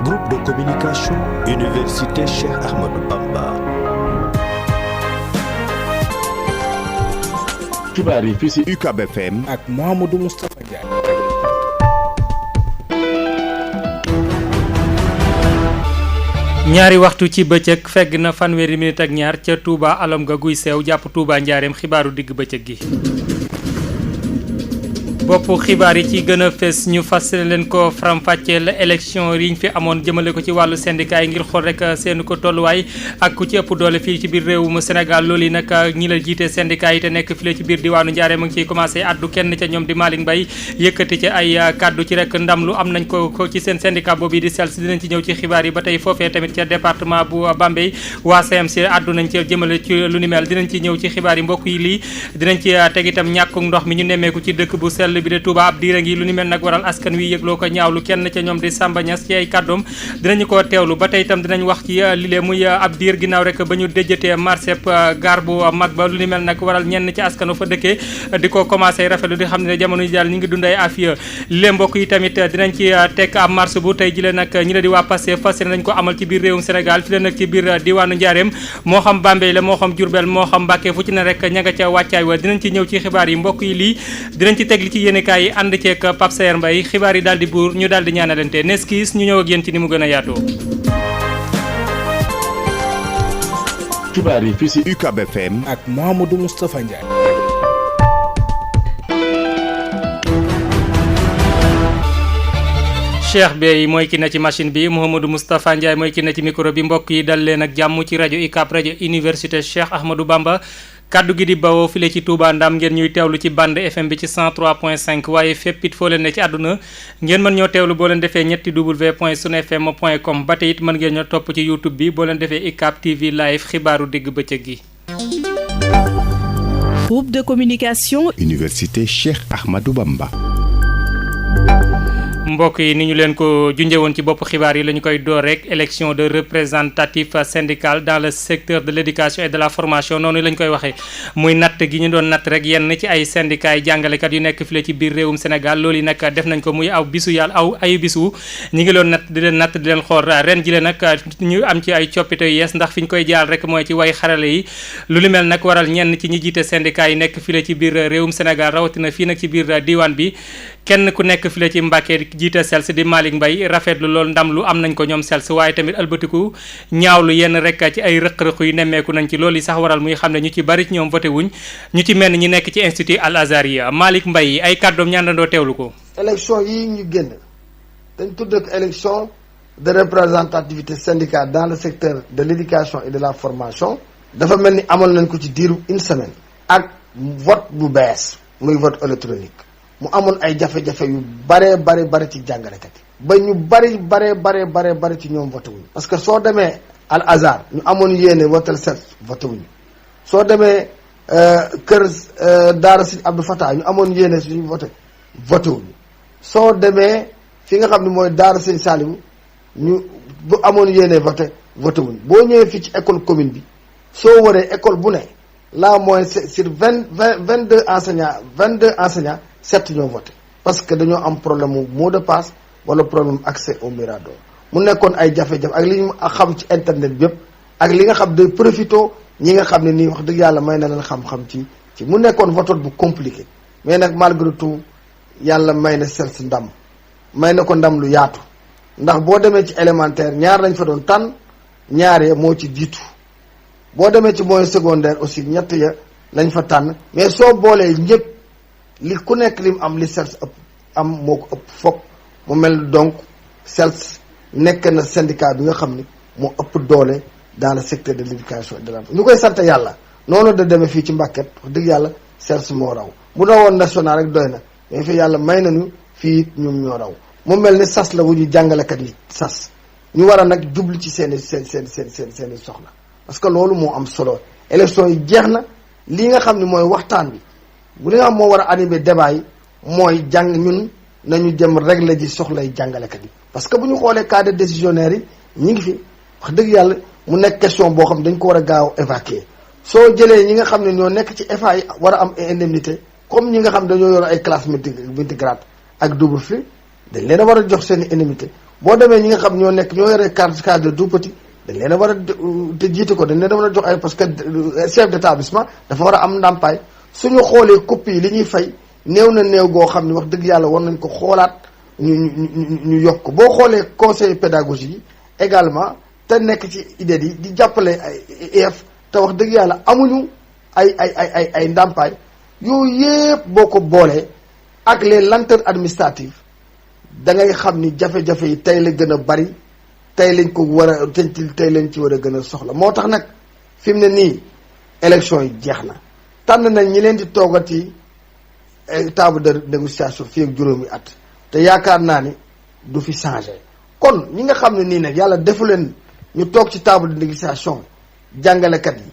Groupe de communication Université Cheikh Ahmadou Bamba. xibaar yi fii ci UCAB FM ak Mouhamadou Moustapha Ndiaye. ñaari waxtu ci bëccëg fegg na fanweeri minute ak ñaar ca Touba alam ga guy seew jàpp Touba njaareem xibaaru digg bëccëg gi. bopp xibaar yi ci gën a fees ñu fas leen ko faram-fàcceel élection yi ñu fi amoon jëmale ko ci wàllu syndicat yi ngir xool rek seen ko tolluwaay ak ku ci ëpp doole fii ci biir réewum Sénégal loolu yi nag ñi la jiite syndicat yi te nekk fii ci biir diwaanu Njaareem a ngi ciy commencé addu kenn ca ñoom di Malick Mbaye yëkkati ci ay kaddu ci rek ndam lu am nañ ko ci seen syndicat boobu di SELS dinañ ci ñëw ci xibaar yi ba tey foofee tamit ca département bu Bambey waa CMC addu nañ ci jëmale ci lu ni mel dinañ ci ñëw ci xibaar yi mbokk yi lii dinañ ci teg itam ñàkku ndox mi ñu nemmeeku ci dëkk bu sell bi de Touba ab diira ngi lu ni mel nag waral askan wi yëgloo ko ñaawlu kenn ca ñoom di Samba Niass ci ay kàddoom dinañu ko teewlu ba tey itam dinañ wax ci lile muy ab diir ginnaaw rek ba ñu déjjatee marché gaar bu mag ba lu ni mel nag waral ñenn ci askanu fa dëkkee di ko commencé rafetlu di xam ne jamono ji daal ñu ngi dund ay afiya lile mbokk yi tamit dinañ ci teg ab marché bu tey jile nag ñi la di waa Pastef fas yéene nañ ko amal ci biir réewum Sénégal fi la nag ci biir diwaanu Njaareem moo xam Bambey la moo xam Diourbel moo xam Mbacké fu ci ne rek ña nga ca wàccaay wa dinañ ci ñëw ci xibaar yi mbokk yi lii dinañ ci teg li ci yéenekaay yi ànd ceeg Pape Sayer Mbaye xibaar yi daal di buur ñu daal di ñaanalante neskiis ñu ñëw ak yéen ci ni mu gën a yaatoo. xibaar yi fii ci UCAB FM ak Mouhamadou Moustapha Ndiaye. Cheikh Bey mooy ki na ci machine bi Mouhamadou Moustapha Ndiaye mooy ki na ci micro bi mbokk yi dal leen ak jàmm ci rajo UCAB rajo Université Cheikh Ahmadou Bamba. kaddu gi di bawoo file ci Touba Ndam ngeen ñuy teewlu ci bande FM bi ci 103.5 waaye fépp it foo leen ne ci àdduna ngeen mën ñoo teewlu boo leen defee ñetti www.sunfm.com ba tey it mën ngeen ñoo topp ci YouTube bi boo leen defee UCAB TV live xibaaru digg bëccëg gi. Groupe de communication Université Cheikh Ahmadou Bamba. mbokk yi ni ñu leen ko junjee woon ci bopp xibaar yi la ñu koy door rek élection de représentatif syndical dans le secteur de l'éducation et de la formation noonu la ñu koy waxee muy natt gi ñu doon natt rek yenn ci ay syndicats yi jàngalekat yu nekk fii ci biir réewum Sénégal loolu yi nag def nañ ko muy aw bisu yàlla ayu bisu ñi ngi loon natt di leen xool ren ji leen nag ñu am ci ay coppite yu yees ndax fi ñu koy jaar rek mooy ci way xarale yi lu li mel nag waral ñenn ci ñi jiite syndicats yi nekk fii ci biir réewum Sénégal rawatina fii nag ci biir diwaan bi kenn ku nekk fii ci Mbacké jiite SELS di Malick Mbaye rafetlu loolu ndam lu am nañ ko ñoom SELS waaye tamit albatiku ñaawlu yenn rek ci ay rëq-rëq yu nemmeeku nañ ci loolu yi sax waral muy xam ne ñu ci bari ci ñoom voté wuñ ñu ci mel ni ñi nekk ci institut Al Azhariya Malick Mbaye ay kàddoom ñaandandoo teewlu ko. élection yi ñu génn dañ tudd ak élection de représentativité syndicale dans le secteur de l'éducation et de la formation dafa mel ni amal nañ ko ci diiru une semaine ak vote bu bees muy vote électronique. mu amoon ay jafe-jafe yu bare ci jàngalekat yi ba ñu bare ci ñoom voté wuñu parce que soo demee Al Azhar ñu amoon yéene votel SELS voté wuñu soo demee kër Daara Sëñ Abdou Fatah ñu amoon yéene suñu voté wuñu soo demee fi nga xam ne mooy Daara Sëñ Saliou ñu bu amoon yéene voté wuñu boo ñëwee fii ci école commune bi soo waree école bu ne la moyenne sur 22 enseignants 7 ñoo voté parce que dañoo am problème mu mot de passe wala problème accès au Mirador mu nekkoon ay jafe-jafe ak li ñu xam ci internet bi yëpp ak li nga xam day profito ñi nga xam ne nii wax dëgg yàlla may na leen xam-xam ci mu nekkoon vote bu compliqué mais nag malgré tout yàlla may na SELS ndam may na ko ndam lu yaatu ndax boo demee ci élémentaire ñaar lañ fa doon tànn ñaar ya moo ci jiitu boo demee ci moyen secondaire aussi ñett ya lañ fa tànn mais soo boolee ñëpp li ku nekk lim am li SELS ëpp am moo ko ëpp fopp mu mel donc SELS nekk na syndicat bi nga xam ni moo ëpp doole dans le secteur de l'éducation et de la ñu koy sant yàlla noonu da demee fii ci Mbacké wax dëgg yàlla SELS moo raw bu doon national rek doy na mais fi yàlla may nañu fii it ñoom ñoo raw mu mel ni sas la wu ñu jàngalekat yi sas ñu war a nag jublu ci seen soxla parce que loolu moo am solo élection yi jeex na lii nga xam ne mooy waxtaan bi bu li nga xam moo war a animer débat yi mooy ñun nañu jëm régler ji soxlay jàngalekat yi parce que bu ñu xoolee cadre décisionnaire yi ñi ngi fi wax dëgg yàlla mu nekk question boo xam dañ ko war a gaaw évacuer soo jëlee ñi nga xam ne ñoo nekk ci FA yi war a am indemnité comme ñi nga xam dañoo yor ay classe multigrade ak double flux dañ leen a war a jox seen indemnité boo demee ñi nga xam ñoo yore case de tout petit dañ leen a war a te jiite ko dañ leen a war a jox ay parce que chef d'établissement dafa war a am ndàmpaay suñu xoolee copie yi li ñuy fay néew na néew goo xam ni wax dëgg yàlla war nañ ko xoolaat ñu yokk ko boo xoolee conseil pédagogique yi également te nekk ci idée yi di jàppale ay EF te wax dëgg yàlla amuñu ay ndàmpaay yooyu yëpp boo ko boolee ak les lenteurs administratives da ngay xam ni jafe-jafe yi tey la gën a bari tey lañ ko war a tey lañ ci war a gën a soxla moo tax nag fi mu ne nii élection yi jeex na tànn nañ ñi leen di toogati table de négociation fii ak juróomi at te yaakaar naa ni du fi changé kon ñi nga xam ne nii nag yàlla defu leen ñu toog ci table de négociation jàngalekat yi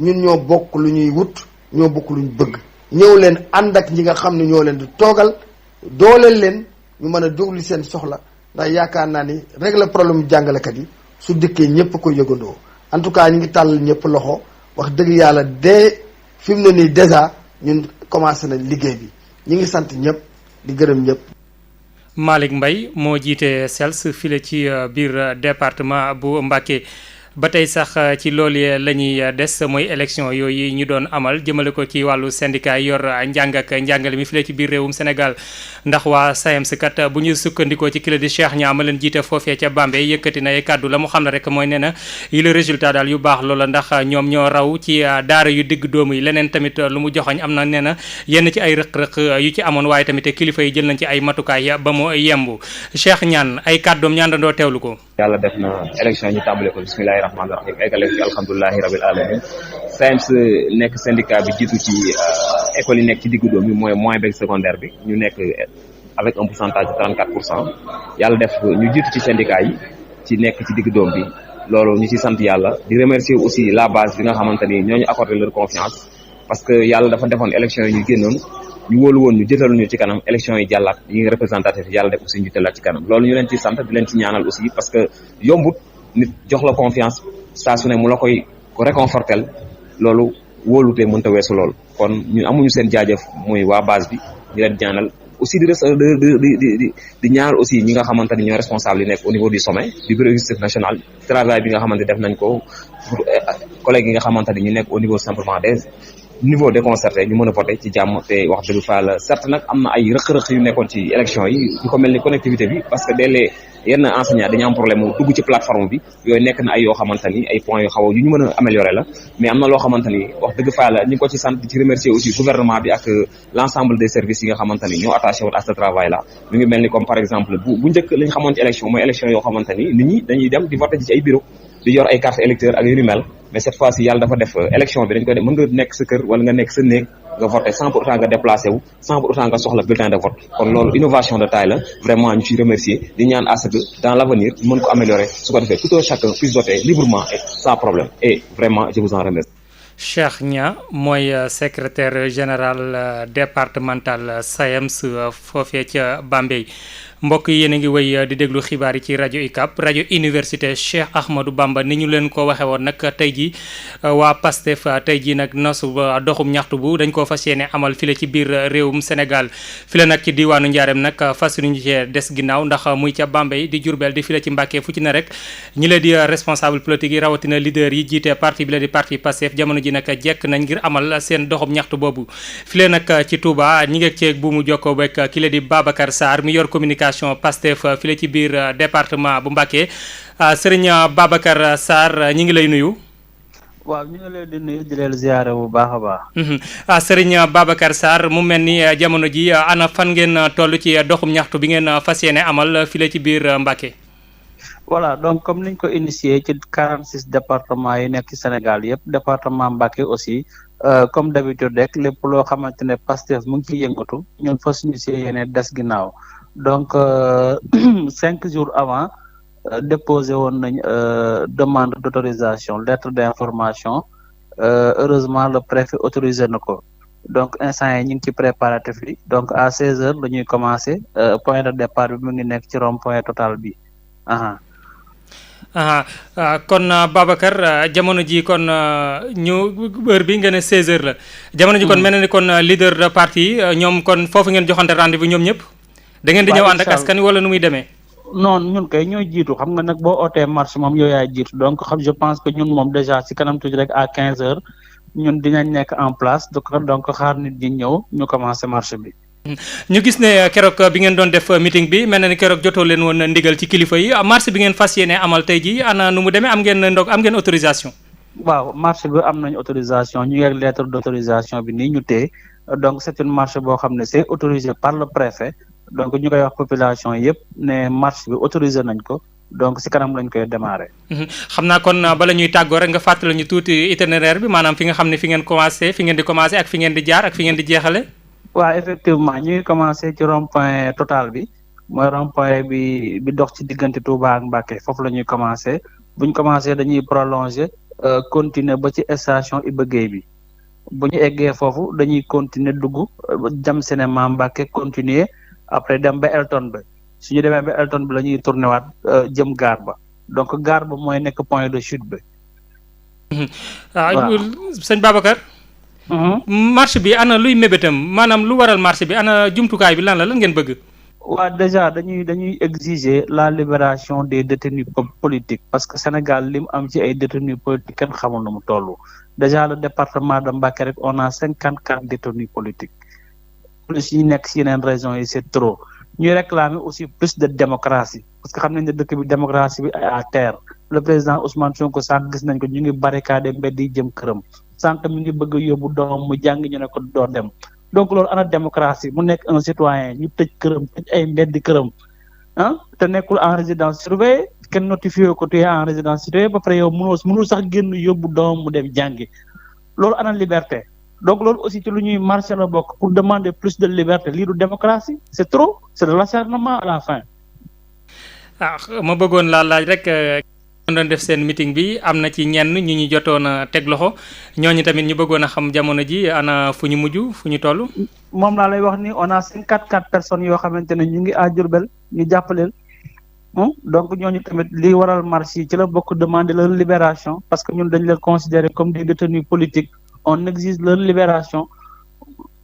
ñun ñoo bokk lu ñuy wut ñoo bokk lu ñu bëgg ñëw leen ànd ak ñi nga xam ne ñoo leen di toogal dooleel leen ñu mën a jógli seen soxla ndax yaakaar naa ni régler problème jàngalekat yi su dikkee ñëpp ko yëgandoo en tout cas ñu ngi tàllal ñëpp loxo wax dëgg yàlla fi mu ne nii déjà ñun commencé nañ liggéey bi ñu ngi sant ñëpp di gërëm ñëpp. Malick Mbaye moo jiite CELS file ci biir département bu Mbacké ba tey sax ci loolu la ñuy des mooy élection yooyu ñu doon amal jëmale ko ci wàllu syndicat yor njàng ak njàngale mi file ci biir réewum Sénégal ndax waa SAEMS kat bu ñu sukkandikoo ci kila di Cheikh Niang ma leen jiite foofee ca Bambey yëkkati na ay kàddu la mu xam ne rek mooy nee na yi le résultat daal yu baax loola ndax ñoom ñoo raw ci daara yu digg doomu yi leneen tamit lu mu joxoñ am na nee na yenn ci ay rëq-rëq yu ci amoon waaye tamit kilifa yi jël nañ ci ay matukaay ba mu yembu Cheikh Niang ay kàddoom ñaandandoo teewlu ko. yàlla def na élection ñu tàmbale ko bismillahi rahmaani rahim eggale ci alhamdulilahi rabil alamin SAEMS nekk syndicat bi jiitu ci école yi nekk ci diggu doom bi mooy moyen beeg secondaire bi ñu nekk avec un pourcentage de 34%. yàlla def ñu jiitu ci syndicat yi ci nekk ci diggu doom bi loolu ñu ci sant yàlla di remercier aussi la base bi nga xamante ni ñooñu accordé leur confiance parce que yàlla dafa defoon élection yi ñu génnoon ñu wóolu woon ñu jëtal ñu ci kanam élection yi jàllaat yi nga représentatif yàlla def aussi ñu jëlaat ci kanam loolu ñu leen ci sant di leen ci ñaanal aussi parce que yombut nit jox la confiance saa su ne mu la koy réconfortel loolu wóolutee mënta weesu loolu kon ñun amuñu seen jaajëf muy waa base bi ñu leen ñaanal aussi di ñaanal aussi ñi nga xamante ni ñooy responsable yi nekk au niveau du sommet du bureau exécutif national travail bi nga xamante def nañ ko pour collègues yi nga xamante ni ñu nekk au niveau simplement des niveau déconcerté ñu mën a voté ci jàmm te wax dëgg fa la certes nag am na ay rëq-rëq yu nekkoon ci élection yi ñu ko mel ni connectivité bi parce que dès yenn enseignants dañu am problème mu dugg ci plateforme bi yooyu nekk na ay yoo xamante ni ay points yu xaw yu ñu mën a améliorer la mais am na loo xamante ni wax dëgg fa la ñu ngi ko ci sant di ci remercier aussi gouvernement bi ak l'ensemble des services yi nga xamante ni ñoo attaché woon à ce travail là mi ngi mel ni comme par exemple bu njëkk li ñu xamoon ci élection mooy élection yoo xamante ni nit ñi dañuy dem di voter ci ay bureau di yor ay carte électeur ak yu ni mel mais cette fois ci yàlla dafa def élection bi dañ koy def mën nga nekk sa kër wala nga nekk sa néeg nga voté sans pour autant nga déplacé wu sans pour autant nga soxla bulletin de vote kon loolu innovation de taille la vraiment ñu ciy remercier di ñaan à ce que dans l'avenir ñu mën ko améliorer su ko defee tout un chacun puisse voter librement et sans problème et vraiment je vous en remercie. Cheikh Niang mooy secrétaire général départemental SAEMS foofee ca Bambey mbokk yi yéen a ngi wéy di déglu xibaar yi ci rajo UCAB rajo université Cheikh Ahmadou Bamba ni ñu leen ko waxe woon nag tey ji waa PASTEF tey ji nag nosu doxum ñaxtu bu dañ koo fas yéene amal file ci biir réewum Sénégal file nag ci diwaanu Njaareem nag fas ñu cee des ginnaaw ndax muy ca Bambey di Diourbel di file ci Mbàkke fu ci ne rek ñi la di responsable politique yi rawatina leader yi jiite parti bi la di parti PASTEF jamono ji nag jekk nañ ngir amal seen doxum ñaxtu boobu file nag ci Touba ñi ngi ceeg bu mu jokkoo bek ki la di Babacar Sarr mi yor communication PASTEF file ci biir département bu Mbacké Serigne Babacar Sarr ñi ngi lay nuyu. waaw ñu ngi leen di nuyu di leen ziyaare bu baax a baax. Serigne Babacar Sarr mu mel ni jamono ji ana fan ngeen toll ci doxum ñaxtu bi ngeen fas yéene amal file ci biir Mbacké. voilà donc comme niñ ko initié ci 46 départements yi nekk ci Sénégal yëpp département Mbacké aussi comme d'habitude rek lépp loo xamante ne PASTEF mu ngi ciy yëngatu ñun fas ñu si yéene des ginnaaw donc 5 jours avant déposé woon nañ demande d'autorisation lettre d'information heureusement le préfet autorisé na ko donc instant yi ñu ngi ci préparatif bi donc à 16h la ñuy commencer point de départ bi mu ngi nekk ci rond point total bi kon Babacar jamono ji kon ñu heure bi nga ne 16h la jamono ji kon mel na ni kon leader de parti ñoom kon foofu ngeen joxante rendez-vous ñoom ñëpp da ngeen di ñëw ànd ak askan wala nu muy demee. non ñun kay ñooy jiitu xam nga nag boo ootee marche moom yow yaay jiitu donc je pense que ñun moom déjà ci kanam tuuti rek à 15h ñun dinañ nekk en place donc xaar nit ñi ñëw ñu commencé marche bi. ñu gis ne keroog bi ngeen doon def meeting bi mel na ni keroog jotoo leen woon ndigal ci kilifa yi marche bi ngeen fas yéene amal tey jii ana nu mu demee am ngeen autorisation. waaw marche bi am nañ autorisation ñu ngi ak lettre d'autorisation bi nii ñu téye donc c'est une marche boo xam ne c'est autorisé par le préfet donc ñu koy wax population yëpp ne marche bi autorisé nañ ko donc ci kanam lañ koy démarrer. xam naa kon bala ñuy tàggoo rek nga fàttali ñu tuuti itinéraire bi maanaam fi nga xam ne fi ngeen di commencé ak fi ngeen di jaar ak fi ngeen di jeexale. waaw effectivement ñu ngi commencé ci rond-point total bi mooy rond-point bi dox ci diggante Touba ak Mbacké foofu la ñuy commencé buñ commencé dañuy prolonger continuer ba ci station Iba Guèye bi bu ñu eggee foofu dañuy continuer dugg jam cinéma Mbacké continuer après dem ba Elton ba su ñu demee ba Elton bi la ñuy tourné waat jëm gaar ba donc gaar ba mooy nekk point de chute ba. waaw sëñ Babacar. marche bi ana luy mébétam maanaam lu waral marche bi ana jumtukaay bi lan ngeen bëgg. waa déjà dañuy exiger la libération des détenus politiques parce que Sénégal li mu am ci ay détenus politiques kenn xamul nu mu toll déjà le département de Mbacké rek on a 54 détenus politiques plus yi nekk ci yeneen régions yi c'est trop ñuy réclamer aussi plus de démocratie parce que xam nañ ne dëkk bi démocratie bi à terre le président Ousmane Sonko sànq gis nañ ko ñu ngi barricade mbedd yi jëm këram sànq mi ngi bëgg a yóbbu doomam mu jàng ñu ne ko doo dem donc loolu ana démocratie mu nekk un citoyen ñu tëj këram tëj ay mbeddi këram te nekkul en résidence surveillée kenn notifié ko tu es en résidence surveillée ba pare yow mënul sax génn yóbbu doomam mu dem jàngi loolu ana liberté donc loolu aussi ci lu ñuy marché la bokk pour demander plus de liberté lii du démocratie c'est trop c'est de l'acharnement à la fin. ma bëggoon laa laaj rek. doon def seen meeting bi am na ci ñenn ñu jotoon a teg loxo ñooñu tamit ñu bëggoon a xam jamono ji ana fu ñu mujj fu ñu toll. moom laa lay wax ni on a 54 personnes yoo xamante ne ñu ngi à Diourbel ñu jàppaleel donc ñooñu tamit li waral marche yi ci la bokk demander leur libération parce que ñun dañ leen considérer comme des détenus politiques on exige leur libération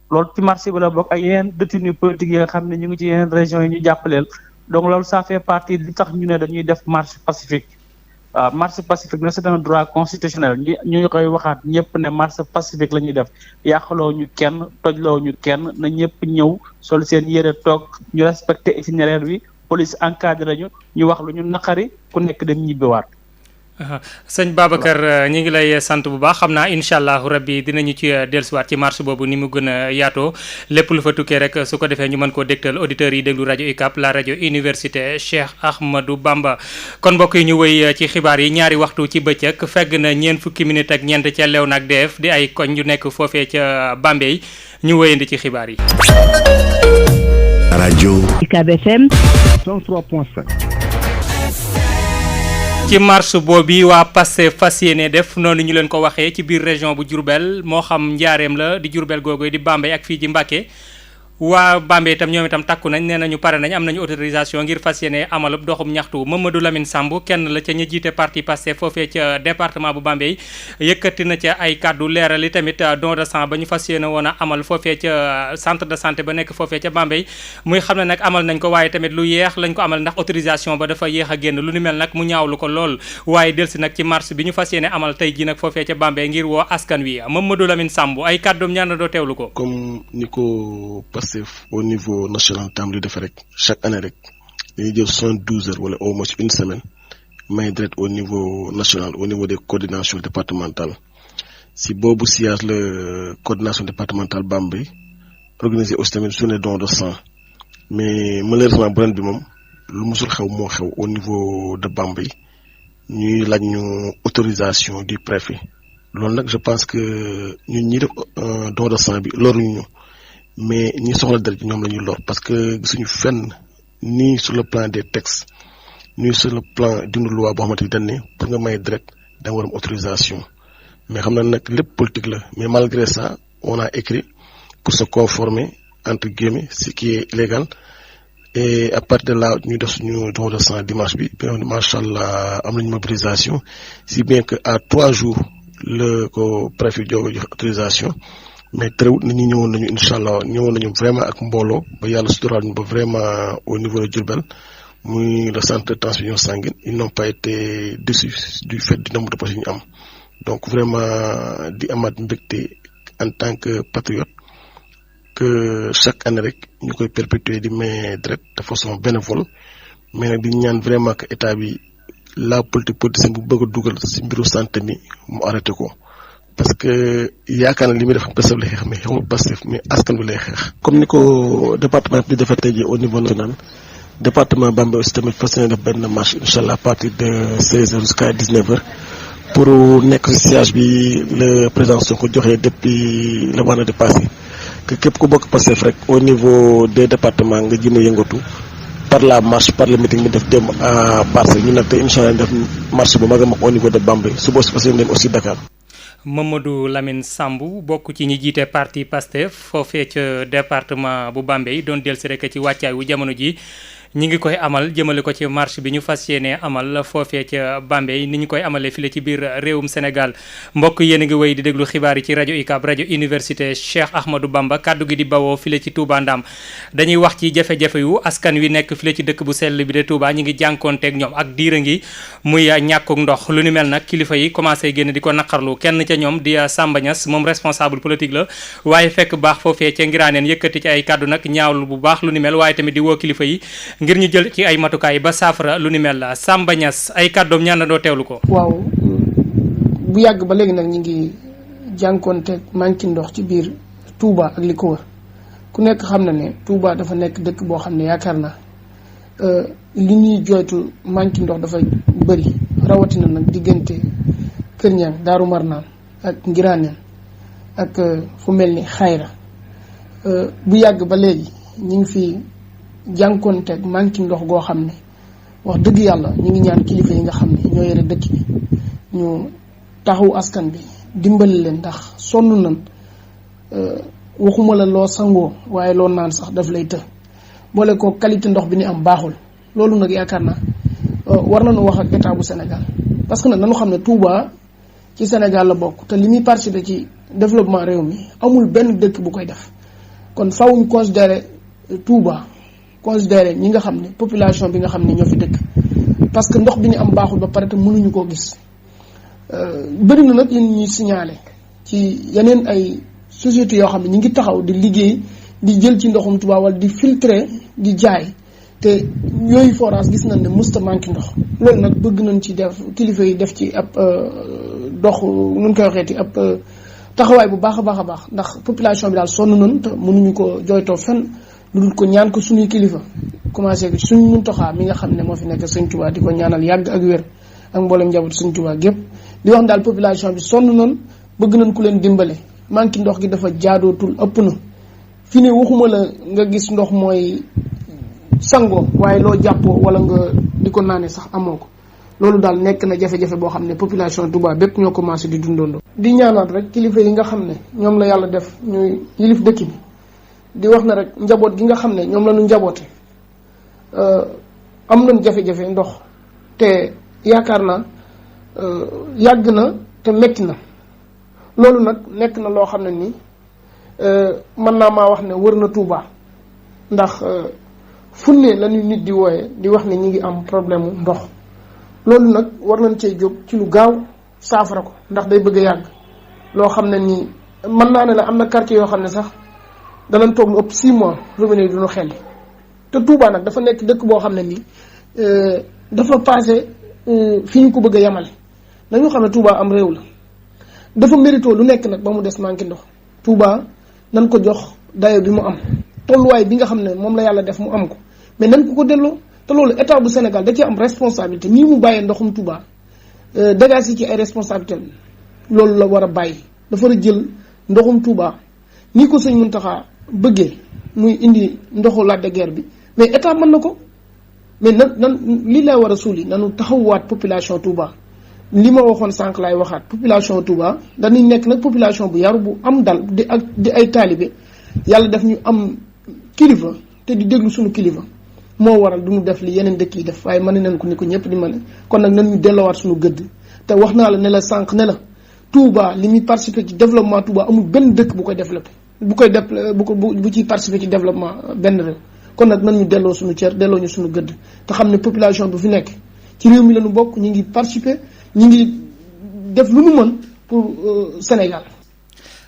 loolu ci marche bi la bokk ak yeneen détenus politiques yi nga xam ne ñu ngi ci yeneen régions yi ñu jàppaleel donc loolu ça fait partie li tax ñu ne dañuy def marche pacifique. waaw marche pacifique nag c'est un droit constitutionnel ñu koy waxaat ñëpp ne marche pacifique la ñuy def yàqaloo ñu kenn tojloo ñu kenn na ñëpp ñëw sol seen yére toog ñu respecté itinéraire bi police encadré ñu wax lu ñu naqari ku nekk dem ñibbiwaat. sëñ Babacar ñi ngi lay sant bu baax xam naa incha allahu rabbi dinañu ci dellusiwaat ci marche boobu ni mu gën a yaatoo lépp lu fa tukkee rek su ko defee ñu mën koo dégtal auditeurs yi déglu rajo UCAB la rajo université Cheikh Ahmadou Bamba. kon mbokk yi ñu wëy ci xibaar yi ñaari waxtu ci bëccëg fegg na ñeent fukki minute ak ñeent ca Léona ak DF di ay koñ yu nekk foofee ca Bambey ñu wëyandi ci xibaar yi. rajo UCAB FM 103.5. ci marche boobu waa Pastef fas yéene def noonu ñu leen ko waxee ci biir région bu Diourbel moo xam njaareem la di Diourbel googu di Bambey ak fii ci Mbacké waa Bambey itam ñoom itam takku nañ nee nañu pare nañ am nañu autorisation ngir fas yéene amalub doxum ñaxtu Mamadou Lamine Samb kenn la ca ña jiite parti Pastef foofee ca département bu Bambey yëkkati na ca ay kàddu leeral yi tamit don de sang ba ñu fas yéene woon a amal foofee ca centre de santé ba nekk foofee ca Bambey muy xam ne nag amal nañ ko waaye tamit lu yeex lañ ko amal ndax autorisation ba dafa yéex a génn lu ni mel nag mu ñaawlu ko lool waaye delsi nag ci marche bi ñu fas yéene amal tey ji nag foofee ca Bambey ngir woo askan wi Mamadou Lamine Samb ay kàddoom ñaan na doo teewlu ko. comme ni ko Pastef au niveau national tam di def rek chaque année rek dañuy jël 72 heures wala au moins une semaine may deret au niveau national au niveau des coordinations départementales si boobu siège la coordination départementale Bambey organisé aussi tamit journée don de sang mais malheureusement bu ren bi moom lu musul xew moo xew au niveau de Bambey ñuy laaj ñu autorisation du préfet loolu nag je pense que ñun ñi def don de sang bi loruñu ñu mais ñi soxla deret bi ñoom la ñuy lor parce que gisuñu fenn ni sur le plan des textes ni sur le plan d'une loi boo xamante ni dañ ne pour nga may deret da nga war am autorisation mais xam na nag lépp politique la mais malgré ça on a écrit pour se conformer entre guillemets ce qui est illégal et à partir de là ñu def suñu don de sang dimanche bi macha allah am nañu mobilisation si bien que à 3 jours le ko préfet jogo jox autorisation mais terewul nit ñi ñëwoon nañu incha allah ñëwoon nañu vraiment ak mbooloo ba yàlla suturaal ñu ba vraiment au niveau de Diourbel muy le centre de transfusion sanguine ils n'ont pas été déçus du fait du nombre de postes yi ñu am donc vraiment di amaat mbégte en tant que patriote que chaque année rek ñu koy perpétuer di may deret de façon bénévole mais nag di ñaan vraiment que état bi la politicien bu bëgg a dugal ci mbiru santé mi mu arrêté ko parce que yaakaar na li muy def Pastef lay xeex mais xewul Pastef mais askan bi lay xeex. comme ni ko département bi defee tey jii au niveau national département Bambey aussi tamit fas yéene def benn marche incha allah à partir de 16h jusqu'à 19h pour nekk ci siège bi le président Sonko joxe depuis le vendredi passé que képp ku bokk Pastef rek au niveau des départements nga jéem a yëngatu par la marche par le meeting bi def dem à Parcelles ñu nag te incha allah def marche bu mag a mag au niveau de Bambey suba si fas yéene dem aussi Dakar. Mamadou Lamine Sambou bokk ci ñi jiite parti Pastef foofee ca département bu Bambey doon dellusi rek ci wàccaay wu jamono ji ñi ngi koy amal jëmale ko ci marche bi ñu fas yéene amal foofee ca Bambey ni ñu koy amalee file ci biir réewum Sénégal mbokk yéen a ngi wéy di déglu xibaar yi ci rajo UCAB rajo université Cheikh Ahmadou Bamba kaddu gi di bawoo file ci Touba Ndam dañuy wax ci jafe-jafe yu askan wi nekk file ci dëkk bu sell bi de Touba ñi ngi jànkoonteeg ñoom ak diira ngi muy ñàkkuk ndox lu ni mel nag kilifa yi commencé génn di ko naqarlu kenn ca ñoom di Samba Niass moom responsable politique la waaye fekk baax foofee ca Ngiraaneen yëkkati ci ay kaddu nag ñaawlu bu baax lu ni mel waaye tamit di woo kilifa yi ngir ñu jël ci ay matukaay ba saafara lu ni mel la Samba Niass ay kàddoom ñaanandoo teewlu ko. waaw bu yàgg ba léegi nag ñu ngi jànkoonte manque ndox ci biir Touba ak li ko wër ku nekk xam na ne Touba dafa nekk dëkk boo xam ne yaakaar naa li ñuy jooytu manque ndox dafa bëri rawatina nag diggante Kër Ñang Daaru Marnaan ak Ngiraaneen ak fu mel ni Xayra bu yàgg ba léegi ñu ngi fi jànkoonteeg manque ndox goo xam ne wax dëgg yàlla ñu ngi ñaan kilifa yi nga xam ne ñoo yore dëkk bi ñu taxawu askan bi dimbali leen ndax sonn nañ waxuma la loo sangoo waaye loo naan sax daf lay të boole ko qualité ndox bi ni am baaxul loolu nag yaakaar naa war nañu wax ak état bu Sénégal parce que nag nañu xam ne Touba ci Sénégal la bokk te li muy participer ci développement réew mi amul benn dëkk bu koy def kon faaw ñu considérer Touba considérer ñi nga xam ne population bi nga xam ne ñoo fi dëkk parce que ndox bi ñu am baaxul ba pare te mënuñu koo gis bëri na nag yéen ñuy signaler ci yeneen ay sociétés yoo xam ne ñu ngi taxaw di liggéey di jël ci ndoxum Touba wala di filtrer di jaay te yooyu forage gis nañ ne musta manqué ndox loolu nag bëgg nañ ci def kilifa yi def ci ab dox nun koy waxeeti ab taxawaay bu baax a baax a baax ndax population bi daal sonn nañ te mënuñu ko jooytoo fenn lu dul ko ñaan ko suñuy kilifa commencé ko suñu Muntaxa mi nga xam ne moo fi nekk Sëñ Touba di ko ñaanal yàgg ak wér ak mboolem njaboot Sëñ Touba gépp di wax daal population bi sonn nañ bëgg nañ ku leen dimbale manqué ndox gi dafa jaadootul ëpp na fi ne waxuma la nga gis ndox mooy sangoo waaye loo jàppoo wala nga di ko naane sax amoo ko loolu daal nekk na jafe-jafe boo xam ne population Touba bépp ñoo commencé di dundandoo. di ñaanaat rek kilifa yi nga xam ne ñoom la yàlla def ñuy yilif dëkk bi di wax na rek njaboot gi nga xam ne ñoom la ñu njaboote am nañ jafe-jafe ndox te yaakaar naa yàgg na te metti na loolu nag nekk na loo xam ne ni mën naa maa wax ne wër na Touba ndax fu ne la ñu nit di wooye di wax ne ñi ngi am problème mu ndox loolu nag war nañ cee jóg ci lu gaaw saafara ko ndax day bëgg a yàgg loo xam ne nii mën naa ne la am na quartier yoo xam ne sax danañ toog lu ëpp 6 mois robinet yi duñu xel te Touba nag dafa nekk dëkk boo xam ne nii dafa passé fi ñu ko bëgg a yemale dañu xam ne Touba am réew la dafa mérito lu nekk nag ba mu des manqué ndox Touba nañ ko jox dayo bi mu am tolluwaay bi nga xam ne moom la yàlla def mu am ko mais nañ ko delloo te loolu état bu Sénégal da ci am responsabilité nii mu bàyyee ndoxum Touba dégage yi ci ay responsabilité loolu la war a bàyyi dafa war a jël ndoxum Touba ni ko sëñ Mountakha bëggee muy indi ndoxu Lac de Guiers bi mais état mën na ko mais nan lii lay war a suuli nanu taxawwaat population Touba li ma waxoon sànq laay waxaat population Touba dañuy nekk nag population bu yaru bu am dal di ay taalibe yàlla def ñu am kilifa te di déglu suñu kilifa moo waral du ñu def li yeneen dëkk yi def waaye mën nañ ko ni ko ñëpp di mën kon nag nan ñu delloowaat suñu gëdd te wax naa la ne la sànq ne la Touba li muy participer ci développement Touba amul benn dëkk bu koy développé bu ciy participer ci développement benn réew kon nag nan ñu delloo suñu cër delloo ñu suñu gëdd te xam ne population bu fi nekk ci réew mi la ñu bokk ñu ngi participer ñu ngi def lu nu mën pour Sénégal.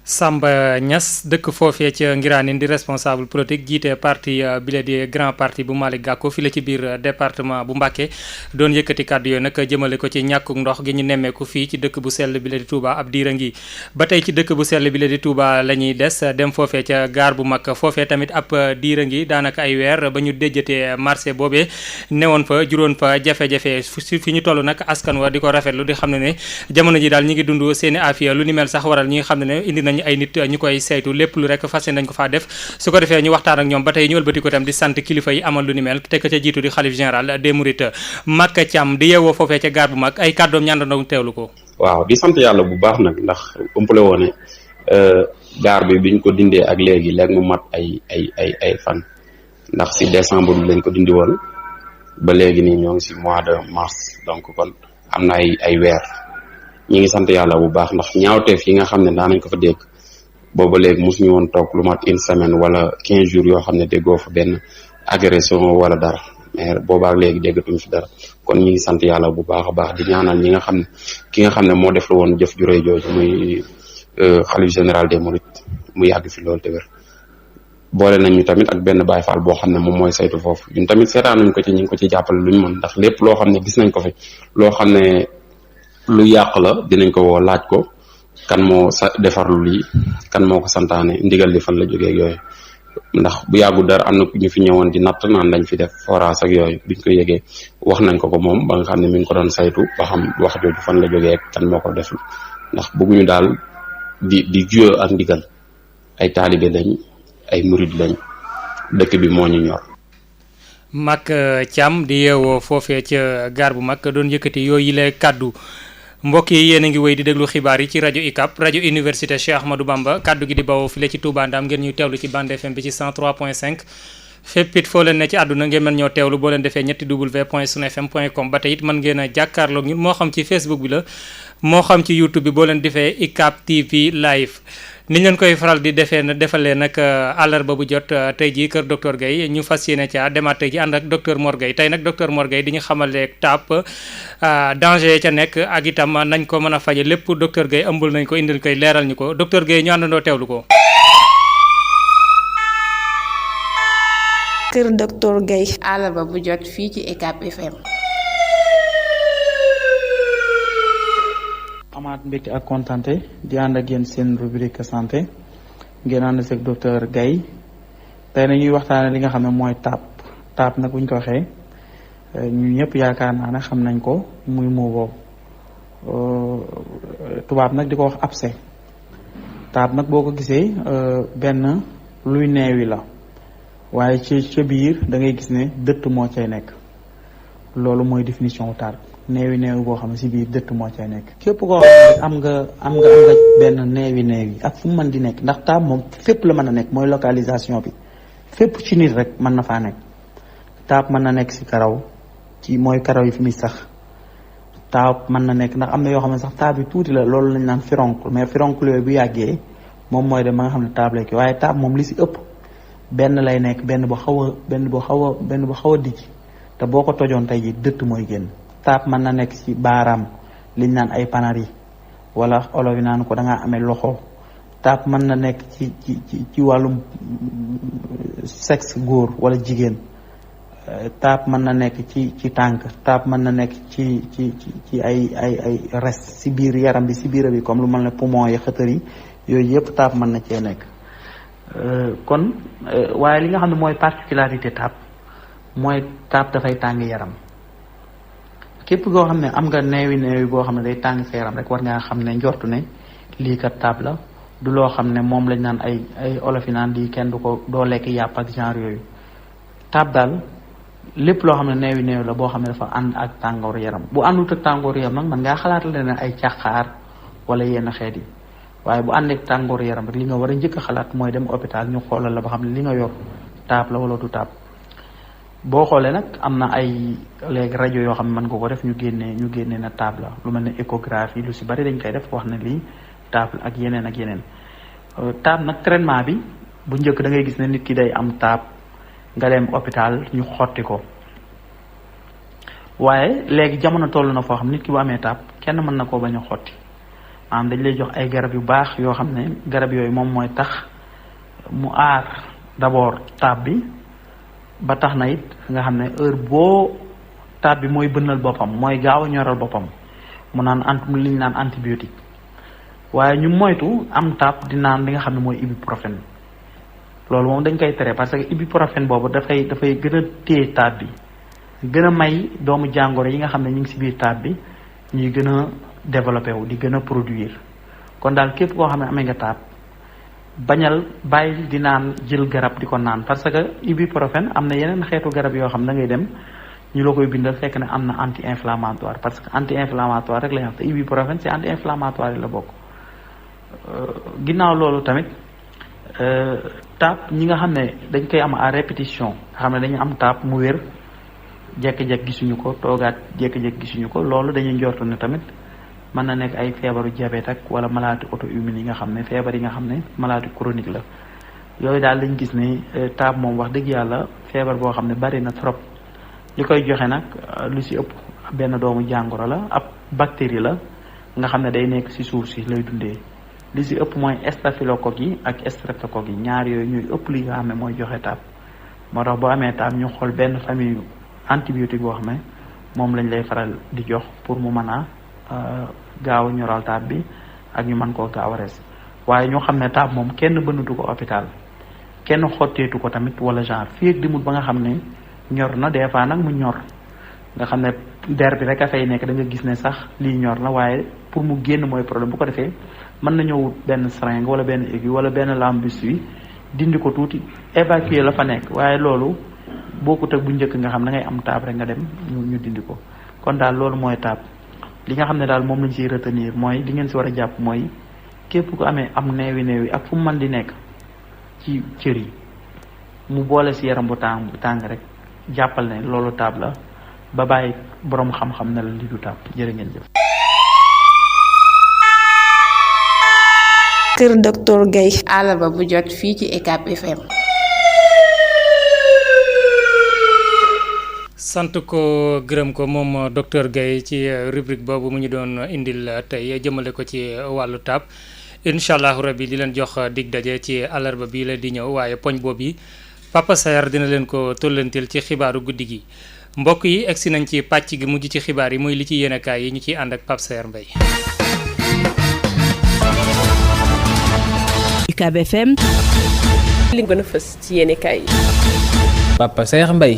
Samba Niass dëkk foofee ca Ngiraaneen di responsable politique jiite parti bile di grand parti bu Malick Gakou fi la ci biir département bu Mbacké doon yëkkati kàddu yooyu nag jëmale ko ci ñàkkuk ndox gi ñu nemmeeku fii ci dëkk bu sell bile di Touba ab diira ngi ba tey ci dëkk bu sell bile di Touba la ñuy des dem foofee ca gaar bu mag foofee tamit ab diira ngi daanaka ay weer ba ñu déjjatee marché boobee newoon fa juróon fa jafe-jafe fi ñu toll nag askan wa di ko rafetlu di xam ne jamono ji daal ñi ngi dund seeni afiya lu ni mel sax waral ñi nga xam ne indi nañ ay nit ñu koy saytu lépp lu rek fas yéene nañ ko faa def su ko defee ñu waxtaan ak ñoom ba tey ñu ëlbati ko tam di sant kilifa yi amal lu ni mel te ka ca jiitu di xalif général des Mourides Makka Thiam di yeewoo foofee ca gaar bu mag ay kàddoom ñaandandoon teewlu ko. waaw di sant yàlla bu baax nag ndax umpale woone gaar bi biñ ko dindee ak léegi mu mat ay fan ndax si décembre bi lañ ko dindi woon ba léegi nii ñoo ngi si mois de mars donc kon am na ay weer ñi ngi sant yàlla bu baax ndax ñaawteef yi nga xam ne daan nañ ko fa dégg booba léegi mosuñu woon toog lu mat une semaine wala 15 jours yoo xam ne déggoo fa benn agression wala dara mais boobaak léegi déggatuñu fi dara kon ñi ngi sant yàlla bu baax a baax di ñaanal ñi nga xam ne ki nga xam ne moo def la woon jëf ju rëy jooju muy xalif général des Mourides mu yàgg fi loolu te wér boole nañ ñu tamit ak benn Baay Faal boo xam ne moom mooy saytu foofu ñun tamit seetaan nañ ko ci ñu ngi ko ci jàppale luñ mën ndax lépp loo xam ne gis nañ ko fi loo xam ne lu yàq la dinañ ko woo laaj ko kan moo defarlu lii kan moo ko santaane ndigal li fan la jógee ak yooyu ndax bu yàggu dara am na ñu fi ñëwoon di natt naan dañ fi def forage ak yooyu biñ ko yëgee wax nañ ko moom ba nga xam ne mi ngi ko doon saytu ba xam wax jooju fan la jógee ak kan moo ko def ndax bëgguñu daal di juyoo ak ndigal ay taalibe lañ ay murid lañ dëkk bi moo ñu ñor. Makka Thiam di yeewoo foofee ca gaar bu mag doon yëkkati yooyu la kàddu mbokk yi yéen a ngi wéy di déglu xibaar yi ci rajo UCAB rajo université Cheikh Ahmadou Bamba kàddu gi di bawoo file ci Touba Ndam ngeen ñuy teewlu ci bande FM bi ci 103.5 fépp it foo leen ne ci àdduna ngeen mën ñoo teewlu boo leen defee ñetti w.sunfm.com ba tey it mën ngeen a jàkkaarloog ñun moo xam ci Facebook bi la moo xam ci YouTube bi boo leen defee UCAB TV live ni ñu leen koy faral di defalee nag àllarba bu jot tey jii kër docteur Guèye ñu fas yéene ca demaat tey ji ànd ak docteur Mor Guèye tey nag docteur Mor Guèye di ñu xamale TAP danger ca nekk ak itam nañ ko mën a faje lépp docteur Guèye ëmbul nañ ko indil koy leeral ñu ko docteur Guèye ñu àndandoo teewlu ko. kër docteur Guèye àllarba bu jot fii ci UCAB FM. amaat mbégte ak kontaante di ànd ak yéen seen rubrique santé ngeen ànd ak docteur Guèye tey na ñuy waxtaane li nga xam ne mooy TAP nag bu ñu ko waxee ñu ñëpp yaakaar naa ne xam nañ ko muy moo boobu tubaab nag di ko wax abcès TAP nag boo ko gisee benn luy neewi la waaye ci biir da ngay gis ne dëtt moo cay nekk loolu mooy définition TAP neewi boo xam ne si biir dëtt moo cay nekk. képp koo xam ne am nga benn neewi ak fu mu mën di nekk ndax TAP moom fépp la mën a nekk mooy localisation bi fépp ci nit rek mën na faa nekk TAP mën na nekk si karaw ci mooy karaw yi fi muy sax TAP mën na nekk ndax am na yoo xam ne sax TAP yi tuuti la loolu lañ naan furoncle mais furoncle yooyu bu yàggee moom mooy dem ba nga xam ne TAP lay kii waaye TAP moom li si ëpp benn lay nekk benn bu xaw a dijj te boo ko tojoon tey ji dëtt mooy génn. TAP mën na nekk ci baaraam liñ naan ay panar yi wala olof yi naan ko da ngaa amee loxo TAP mën na nekk ci wàllum sexe góor wala jigéen TAP mën na nekk ci tànk TAP mën na nekk ci ay res ci biir yaram bi ci biir bi comme lu mel ne poumon yi xëtër yi yooyu yëpp TAP mën na cee nekk kon waaye li nga xam ne mooy particularité TAP mooy TAP dafay tàng yaram képp koo xam ne am nga neewi boo xam ne day tàng sa yaram rek war ngaa xam ne njortu ne lii kat TAP la du loo xam ne moom lañ naan ay olof yi naan di kenn du ko doo lekk yàpp ak genre yooyu TAP daal lépp loo xam ne neewi la boo xam ne dafa ànd ak tàngooru yaram bu àndut ak tàngooru yaram nag man ngaa xalaat la ne ay càqaar wala yenn xeet yi waaye bu ànd ak tàngooru yaram rek li nga war a njëkk a xalaat mooy dem hôpital ñu xoolal la ba xam ne li nga yor TAP la wala du TAP. boo xoolee nag am na ay léegi rajo yoo xam ne mën nga ko def ñu génnee na TAP la lu mel ne échographie lu si bari dañ koy def wax na lii TAP la ak yeneen TAP nag traitement bi bu njëkk da ngay gis ne nit ki day am TAP nga dem hôpital ñu xotti ko waaye léegi jamono toll na foo xam nit ki bu amee taab kenn mën na koo bañ a xotti maanaam dañ lay jox ay garab yu baax yoo xam ne garab yooyu moom mooy tax mu aar d'abord taab bi ba tax na it nga xam ne heure boo taab bi mooy bënnal boppam mooy gaaw a ñoral boppam mu naan li ñu naan antibiotique waaye ñu moytu am taab di naan li nga xam ne mooy ibuprofène loolu moom dañ koy tere parce que ibuprofène boobu dafay gën a téye taab bi gën a may doomu jàngoro yi nga xam ne ñu ngi ci biir taab bi ñuy gën a développé wu di gën a produire kon daal képp koo xam ne amee nga taab bañal bàyyi di naan jël garab di ko naan parce que ibuprofène am na yeneen xeetu garab yoo xam ne da ngay dem ñu la koy bindal fekk ne am na anti-inflammatoire parce que anti-inflammatoire rek la ñu wax te ibuprofène ci anti-inflammatoire yi la bokk ginnaaw loolu tamit taab ñi nga xam ne dañ koy am à répétition nga xam ne dañu am taab mu wér jekki-jekki gisuñu ko toogaat jekki-jekki gisuñu ko loolu dañuy njortu ne tamit mën na nekk ay feebaru diabète ak wala maladie auto-immune yi nga xam ne feebar yi nga xam ne maladie chronique la yooyu daal lañ gis ne taab moom wax dëgg yàlla feebar boo xam ne bari na trop li koy joxe nag lu ci ëpp benn doomu jàngoro la ab bactérie la nga xam ne day nekk ci suuf si lay dundee li ci ëpp mooy staphylocoque yi ak streptocoque yi ñaar yooyu ñuy ëpp li nga xam ne mooy joxe taab moo tax boo amee taab ñu xool benn famille antibiotique boo xam ne moom lañ lay faral di jox pour mu mën a gaaw ñoral taab bi ak ñu mën koo gaaw a res waaye ñoo xam ne taab moom kenn bënnatu ko hôpital kenn xotteetu ko tamit wala genre fii ak dimut ba nga xam ne ñor na des fois nag mu ñor nga xam ne der bi rek a fay nekk da nga gis ne sax lii ñor na waaye pour mu génn mooy problème bu ko defee mën na ñëw benn seringue wala benn aiguille wala benn lambus bi dindi ko tuuti évacuer la fa nekk waaye loolu bokkut ak bu njëkk nga xam da ngay am taab rek nga dem ñu dindi ko kon daal loolu mooy taab li nga xam ne daal moom lañ ciy retenir mooy li ngeen ci war a jàpp mooy képp ku amee am neewi ak fu mu mën di nekk ci cër yi mu boole ci yaram bu tàng rek jàppal ne loolu taab la ba bàyyi boroom xam-xam ne la li du taab jërë ngeen jëf. Kër docteur Gaye àllarba bu jot fii ci UCAB FM. sant ko gërëm ko moom docteur Gaye ci rubrique boobu mu ñu doon indil tey jëmale ko ci wàllu taab incha allahu rabbi di leen jox dig daje ci àllarba bi la di ñëw waaye poñ boobu yi Papa Sayar dina leen ko tollantil ci xibaaru guddi gi mbokk yi egsi nañ ci pàcc gi mujj ci xibaar yi muy li ci yéenekaay yi ñu ciy ànd ak Pape Sayar Mbaye. UCAB FM. li gën a fës ci yéenekaay yi. Papa Sayar Mbaye.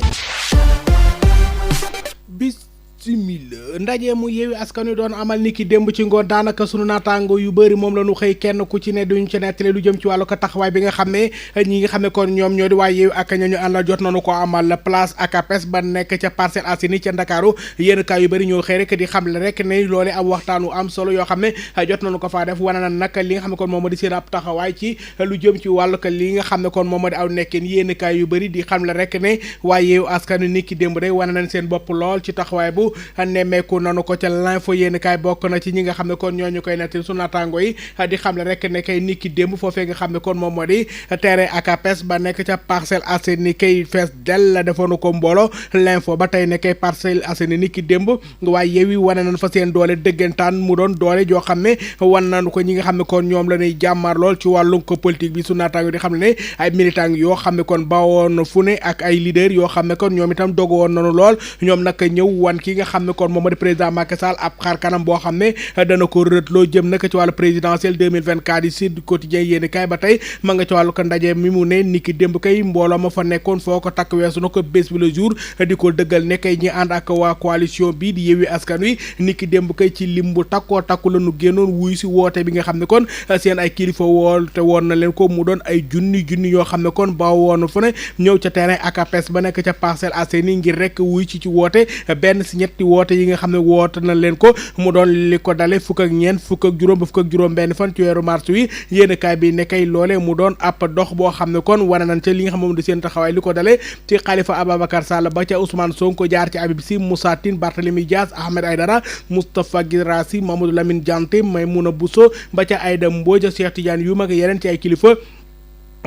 simila ndaje mu Yewwi Askan Wi doon amal ni ki démb ci ngoon daanaka sunu naataango yu bëri moom la ñu xëy kenn ku ci ne duñu ci nettali lu jëm ci wàllu ko taxawaay bi nga xam ne ñi nga xam ne kon ñoom ñoo di waa Yewwi ak ñañu àndal jot nañu ko amal place ACAPES ba nekk ca Parcelles Assainies ca Ndakaaru yéen kaay yu bëri ñoo xëy rek di xam le rek ne loole am waxtaanu am solo yoo xam ne jot nañu ko faa def wane na nag li nga xam ne kon moom moo di seen ab taxawaay ci lu jëm ci wàllu ko li nga xam ne kon moom moo di aw nekkin yéen kaay yu bëri di xam le rek ne waa Yewwi Askan Wi ni ki démb day wane nañ seen bopp lool ci taxawaay bu nemmeeku nanu ko ca l'info yéen kaay bokk na ci ñi nga xam ne kon ñooñu koy nettali su naataango yi di xam le rek ne kay niki démb foofee nga xam ne kon moom moo di terrain ACAPES ba nekk ca Parcelles Assainies kay fees del la defoonu ko mbooloo l'info ba tey ne kay Parcelles Assainies niki démb waaye Yewwi wane nañ fa seen doole dëggantaan mu doon doole joo xam ne wan nañu ko ñi nga xam ne kon ñoom la ñuy jàmmar lool ci wàllum ko politique bi su naataango di xam ne ay militants yoo xam ne kon bawoon fu ne ak ay leaders yoo xam ne kon ñoom itam dogu woon nañu lool ñoom nag ñëw wan ki nga xam ne kon moom di président Macky Sall ab xaar kanam boo xam ne dana ko rëtloo jëm nag ci wàllu présidentiel 2024 yi Sud Quotidien yéeni kaay ba tey ma nga ci wàllu ko ndaje mi mu ne niki démb kay mbooloo ma fa nekkoon foo ko takk weesu na ko bés bi le jour di ko dëggal ne kay ñi ànd ak waa coalition bi di Yewwi Askan Wi niki démb kay ci lim bu takkoo takku la nu génnoon wuy si woote bi nga xam ne kon seen ay kilifa woote woon na leen ko mu doon ay junni yoo xam ne kon ba woon fu ne ñëw ca terrain ACAPES ba nekk ca Parcelles Assainies ngir rek wuy ci woote benn si ñetti woote yi nga xam ne woote na leen ko mu doon li ko dale fukk ak ñeent fukk ak juróom ba fukk ak juróom benn fan ci weeru mars wi yéen kaay bi nekkay loole mu doon ab dox boo xam ne kon wane nañ ca li nga xam moom di seen taxawaay li ko dale ci Khalifa Ababacar Sall ba ca Ousmane Sonko jaar ci Habib Sy Moussa Tine Barthélémy Dias Ahmed Aïdara Moustapha Guirassy Mamadou Lamine Dianté Maymouna Bousso ba ca Aïda Mbodj Cheikh Tidiane Youm ak yeneen ci ay kilifa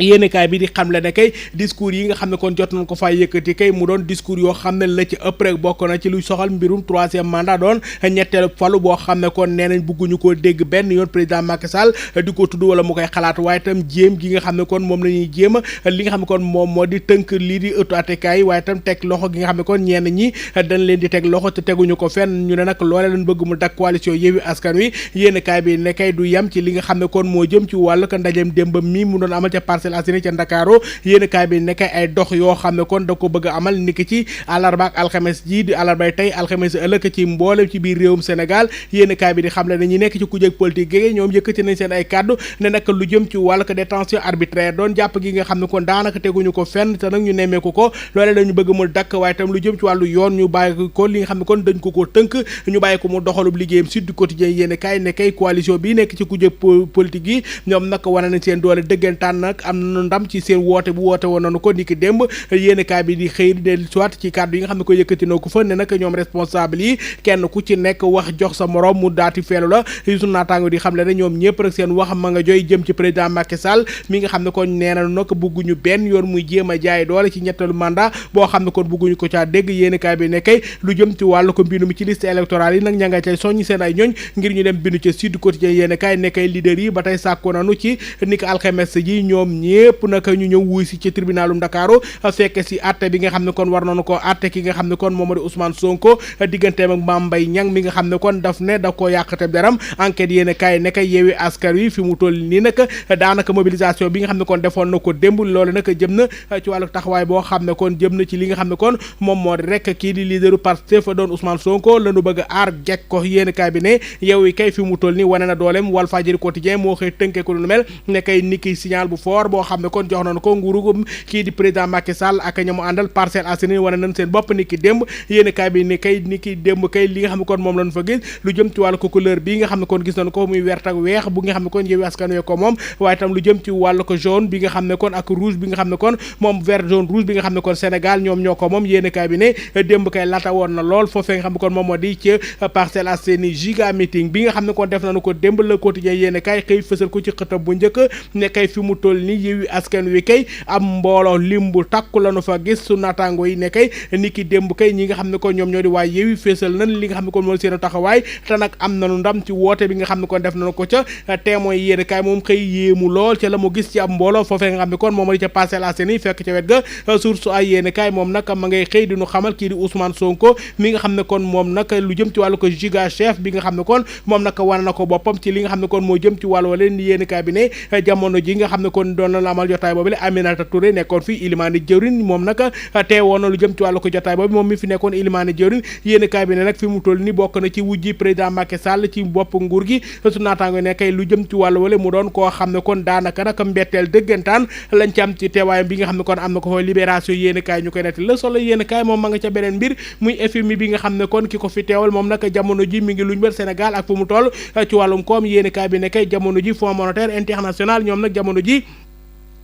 yéenekaay bi di xamle ne kay discours yi nga xam ne kon jot nañ ko fay yëkkati kay mu doon discours yoo xam ne la ci ëpp rek bokk na ci luy soxal mbirum troisième mandat doon ñetteelu falu boo xam ne kon nee nañ bëgguñu koo dégg benn yoon président Macky Sall di ko tudd wala mu koy xalaat waaye itam jéem gi nga xam ne kon moom la ñuy jéem li nga xam ne kon moom moo di tënk lii di ëttu attekaay yi waaye itam teg loxo gi nga xam ne kon ñenn ñi dañ leen di teg loxo te teguñu ko fenn ñu ne nag loolee lañ bëgg mu dak coalition Yewwi Askan Wi yéenekaay bi ne kay du yem ci li nga xam ne kon moo jëm ci wàllu ko ndajeem démb mi mu doon amal ca Parcelles Assainies ca Ndakaaru yéenekaay bi nekkay ay dox yoo xam ne kon da ko bëgg a amal niki ci àllarba ak alxames ji di àllarbay tey alxames ëllëg ci mboolem ci biir réewum Sénégal yéenekaay bi di xam le ne ñi nekk ci kujje politique gi ñoom yëkkati nañ seen ay kàddu ne nag lu jëm ci wàllu ko détention arbitraire doon jàpp gi nga xam ne kon daanaka teguñu ko fenn te nag ñu nemmeeku ko loolee dañu bëgg mu dakk waaye tam lu jëm ci wàllu yoon ñu bàyyi ko li nga xam ne kon dañ ko tënk ñu bàyyi ko mu doxalub liggéeyam Sud du Quotidien yéenekaay nekkay coalition bi nekk ci kujje politique yi ñoom nag wane nañ seen doole dëggantaan nag am na ndam ci seen woote bu woote woon nañu ko niki démb yéenekaay bi di xëy di dellu soit ci kàddu yi nga xam ne ko yëkkati na ko fa ne nag ñoom responsable yi kenn ku ci nekk wax jox sa morom mu daati feelu la suñu naataango di xam le ne ñoom ñëpp rek seen wax ma nga joy jëm ci président Macky Sall mi nga xam ne kon nee na nag bugguñu benn yoon muy jéem a jaay doole ci ñetteelu mandat boo xam ne kon bugguñu ko caa dégg yéenekaay bi nekkay lu jëm ci wàllu ko mbindu mi ci liste électorale yi nag ña nga cay soññ seen ay ñooñ ngir ñu dem bindu ca Sud Quotidien yéenekaay nekkay leader yi ba tey sàkko nanu ci niki alxames ji ñoom ñëpp nag ñu ñëw wuy si ci tribunalum Ndakaaru fekke si atte bi nga xam ne kon war nañu ko atte ki nga xam ne kon moom di Ousmane Sonko digganteem ak Mame Mbaye Niang mi nga xam ne kon daf ne da koo yàqate deram enquête yéen kaay nekk Yewwi Askan Wi fi mu toll nii nag daanaka mobilisation bi nga xam ne kon defoon na ko démb loolu nag jëm na ci wàllu taxawaay boo xam ne kon jëm na ci li nga xam ne kon moom moo di rek kii di leaderu Pastef doon Ousmane Sonko lañu bëgg a aar jekk ko yéen kaay bi ne Yewwi kay fi mu toll nii wane na dooleem Walfadjri Quotidien moo xëy tënkee ko lu mel nekkay niki signal bu fort boo xam ne kon jox nañu ko nguuru kii di président Macky Sall ak ñamu àndal Parcelles Assainies wane nañ seen bopp niki démb yéen kaay bi ne kay niki démb kay li nga xam ne kon moom lañu fa gis lu jëm ci wàllu ko couleur bi nga xam ne kon gis nañu ko muy vert ak weex bu nga xam ne kon Yewwi Askan Wi ko moom waaye tam lu jëm ci wàllu ko jaune bi nga xam ne kon ak rouge bi nga xam ne kon moom vert jaune rouge bi nga xam ne kon Sénégal ñoom ñoo ko moom yéen kaay bi ne démb kay laata woon na lool foofee nga xam ne kon moom moo di ci Parcelles Assainies giga meeting bi nga xam ne kon def nañu ko démb Le Quotidien yéen kaay xëy fësal ko ci xëtam bu njëkk ne kay fi mu toll ni Yewwi Askan Wi kay am mbooloo lim bu takku lañu fa gis su naataango yi ne kay niki démb kay ñi nga xam ne kon ñoom ñoo di waa Yewwi fësal nañ li nga xam ne kon moo seen taxawaay te nag am nañu ndam ci woote bi nga xam ne kon def nañu ko ca témoin yéen kaay moom xëy yéemu lool ca la mu gis ci am mbooloo foofee nga xam ne kon moom di ca Parcelles Assainies fekk ca wet ga source ay yéen kaay moom nag ma ngay xëy di ñu xamal kii di Ousmane Sonko mi nga xam ne kon moom nag lu jëm ci wàllu ko giga chef bi nga xam ne kon moom nag wane na ko boppam ci li nga xam ne kon moo jëm ci wàllu wala yéen kaay bi ne jamono ji nga xam ne kon doon na amal jotaay boobu la Aminata Touré nekkoon fi Ilimani Jëwrin moom nag teewoon na lu jëm ci wàllu ko jotaay boobu moom mi fi nekkoon Ilimani Jëwrin yéen kaay bi ne nag fi mu toll ni bokk na ci wujji président Macky Sall ci bopp nguur gi su naataango ne kay lu jëm ci wàllu wala mu doon koo xam ne kon daanaka nag mbetteel dëggantaan lañ ci am ci teewaayam bi nga xam ne kon am na ko fa libération yéen kaay ñu koy netti la solo yéen kaay moom ma nga ca beneen mbir muy FMI bi nga xam ne kon ki ko fi teewal moom nag jamono ji mi ngi luñ bër Sénégal ak fu mu toll ci wàllum koom yéen kaay bi ne kay jamono ji Fonds monétaire international ñoom nag jamono ji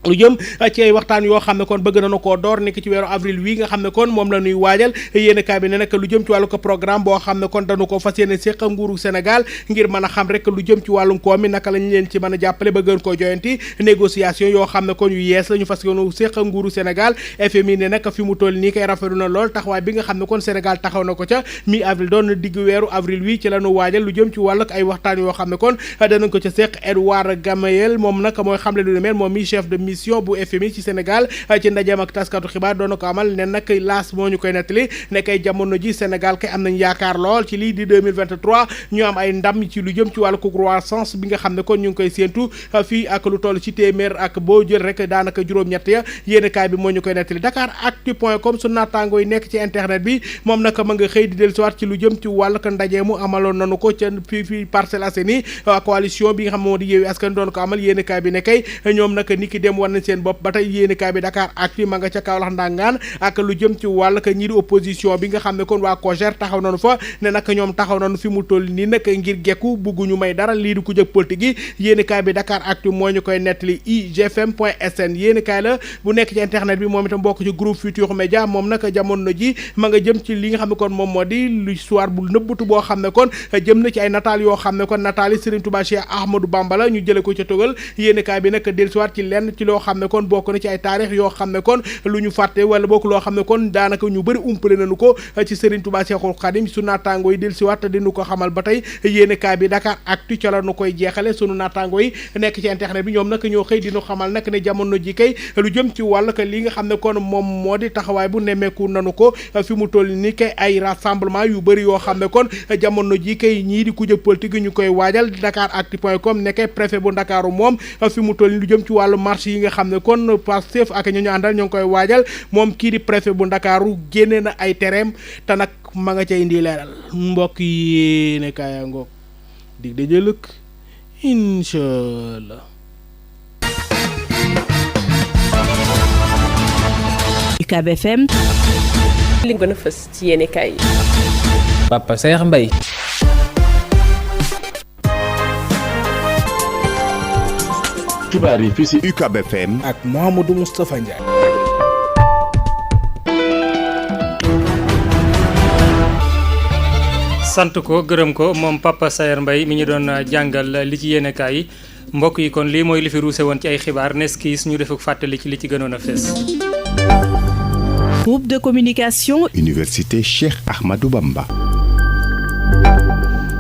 lu jëm ci ay waxtaan yoo xam ne kon bëgg nañu koo door nekk ci weeru avril wi nga xam ne kon moom la ñuy waajal yéen kaay bi ne nag lu jëm ci wàllu ko programme boo xam ne kon dañu ko fas yéene séq nguuru Sénégal ngir mën a xam rek lu jëm ci wàllum koom mi naka lañ leen ci mën a jàppale ba gën koo joyanti négociation yoo xam ne kon yu yees la ñu fas yéene séq nguuru Sénégal FMI ne nag fi mu toll nii kay rafetlu na lool taxawaay bi nga xam ne kon Sénégal taxaw na ko ca mi avril doon na digg weeru avril wi ci la ñu waajal lu jëm ci wàllu ay waxtaan yoo xam ne kon danañ ko ca séq Edouard Gamayel moom nag mooy xamle lu mel moom mi chef de mission bu FMI ci Sénégal ci ndajeem ak taskatu xibaar doon na ko amal ne nag laas moo ñu koy nettali ne kay jamono ji Sénégal kay am nañ yaakaar lool ci lii di 2023 ñu am ay ndam ci lu jëm ci wàllu croissance bi nga xam ne kon ñu ngi koy séentu fii ak lu toll ci téeméer ak boo jël rek daanaka juróom-ñett ya yéen kaay bi moo ñu koy nettali Dakaractu.com su naataango yi nekk ci internet bi moom nag ma nga xëy di dellusiwaat ci lu jëm ci wàllu ndaje mu amaloon nañu ko ca fii Parcelles Assainies coalition bi nga xam moo di Yewwi Askan doon ko amal yéen kaay bi ne kay ñoom nag niki dem war nañ seen bopp ba tey yéenekaay bi Dakaractu ma nga ca Kaolack ndangaan ak lu jëm ci wàll ka ñi di opposition bi nga xam ne kon waa COJER taxaw nañu fa ne nag ñoom taxaw nañu fi mu toll nii nag ngir gekku bugguñu may dara lii di ku jëg politique yi yéenekaay bi Dakaractu moo ñu koy nettali igfm.sn yéenekaay la bu nekk ci internet bi moom itam bokk ci groupe Futurs Médias moom nag jamono ji ma nga jëm ci li nga xam ne kon moom moo di l'histoire bu nëbbatu boo xam ne kon jëm na ci ay nataal yoo xam ne kon nataal yi Serigne Touba Cheikh Ahmadou Bamba la ñu jële ko ca Togal yéenekaay bi nag dellusiwaat ci lenn ci loo xam ne kon bokk na ci ay taarix yoo xam ne kon lu ñu fàtte wala bokk loo xam ne kon daanaka ñu bëri umpale nañu ko ci Serigne Touba Cheikhoul Khadim su naataango yi del si waat dinu ko xamal ba tey yéenekaay bi Dakar Actu ca la nu koy jeexale sunu naataango yi nekk ci internet bi ñoom nag ñoo xëy dinu xamal nag ne jamono ji kay lu jëm ci wàll que li nga xam ne kon moom moo di taxawaay bu nemmeeku nanu ko fi mu toll ni kay ay rassemblement yu bëri yoo xam ne kon jamono ji kay ñii di kujje politique ñu koy waajal Dakaractu.com ne kay préfet bu Ndakaaru moom fi mu toll ni lu jëm ci wàllu marche yi nga xam ne kon Pastef ak ñu àndal ñoo ngi koy waajal moom kii di préfet bu Ndakaaru génne na ay tereem te nag ma nga cay indi leeral mbokk yi ne kaaya ngoog dig daje lëkk inshallah. UCAB FM. li gën a fës ci yéenekaay yi. Papa Saer Mbaye. xibaar yi fii ci UCAB FM ak Mouhamadou Moustapha Ndiaye. sant ko gërëm ko moom Papa Saer Mbaye mi ñu doon jàngal li ci yéenekaay yi mbokk yi kon lii mooy li fi ruuse woon ci ay xibaar nes kiis ñu def fàttali ci li ci gënoon a fees. Groupe de communication. Université Cheikh Ahmadou Bamba.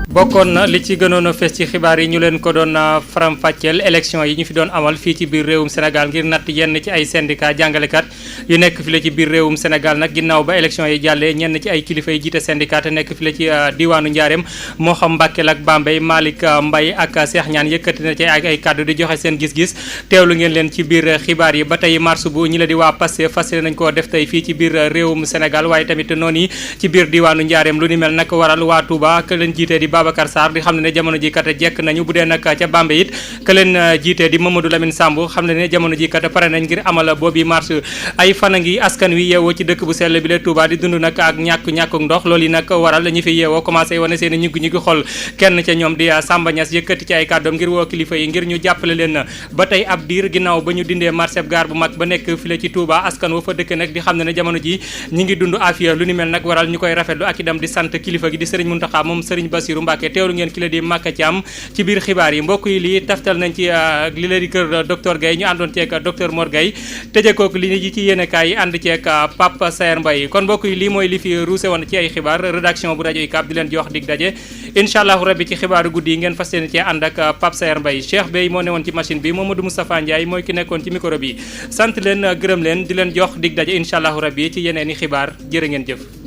bokkoon na li ci gënoon a fees ci xibaar yi ñu leen ko doon faram-fàcceel élection yi ñu fi doon amal fii ci biir réewum Sénégal ngir natt yenn ci ay syndicat jàngalekat yu nekk fi la ci biir réewum Sénégal nag ginnaaw ba élection yi jàllee ñenn ci ay kilifa yi jiite syndicat te nekk fi la ci diwaanu Njaareem moo xam Mbàkkeel ak Bambey Malick Mbaye ak Cheikh Ñaan yëkkati na ci ay kàddu di joxe seen gis-gis teewlu ngeen leen ci biir xibaar yi ba tey mars bu ñi la di waa Pastef fas nañ koo def tey fii ci biir réewum Sénégal waaye tamit noonu yi ci biir diwaanu Njaareem lu ni mel nag waral waa Touba ka leen jiite di Babacar Sarr di xam ne jamono ji kat jekk nañu bu dee nag ca Bambey it ka leen jiite di Mamadou Lamine Samb xam ne jamono ji kat pare nañ ngir amal boobi mars ay fan a ngi askan wi yeewoo ci dëkk bu sell bi la Touba di dund nag ak ñàkk ndox loolu yi nag waral ñi fi yeewoo commencé wane seen ñuggi xol kenn ca ñoom di Samba Niass yëkkati ci ay kàddoom ngir woo kilifa yi ngir ñu jàppale leen ba tey ab diir ginnaaw ba ñu dindee marché gaar bu mag ba nekk fi la ci Touba askan wa fa dëkk nag di xam ne jamono ji ñi ngi dund afiya lu ni mel nag waral ñu koy rafetlu ak idam di sant kilifa gi di Serigne Mountakha moom Serigne Bassirou Mbacké teewlu ngeen ki la di Maka Thiam ci biir xibaar yi mbokk yi lii taftal nañ ci li la di kër docteur Gaye ñu àndoon ceeg docteur Mor Gaye tëjee kook li ñu ji ci yéenekaay yi ànd ceeg Pape Saer Mbaye kon mbokk yi lii mooy li fi ruuse woon ci ay xibaar rédaction bu rajo UCAB di leen jox dig daje incha allahu rabbi ci xibaaru guddi yi ngeen fas yéene cee ànd ak Pape Saer Mbaye Cheikh Bey moo newoon ci machine bi Mamadou Moustapha Ndiaye mooy ki nekkoon ci micro bi sant leen gërëm leen di leen jox dig daje incha allahu rabbi ci yeneen i xibaar jërë ngeen jëf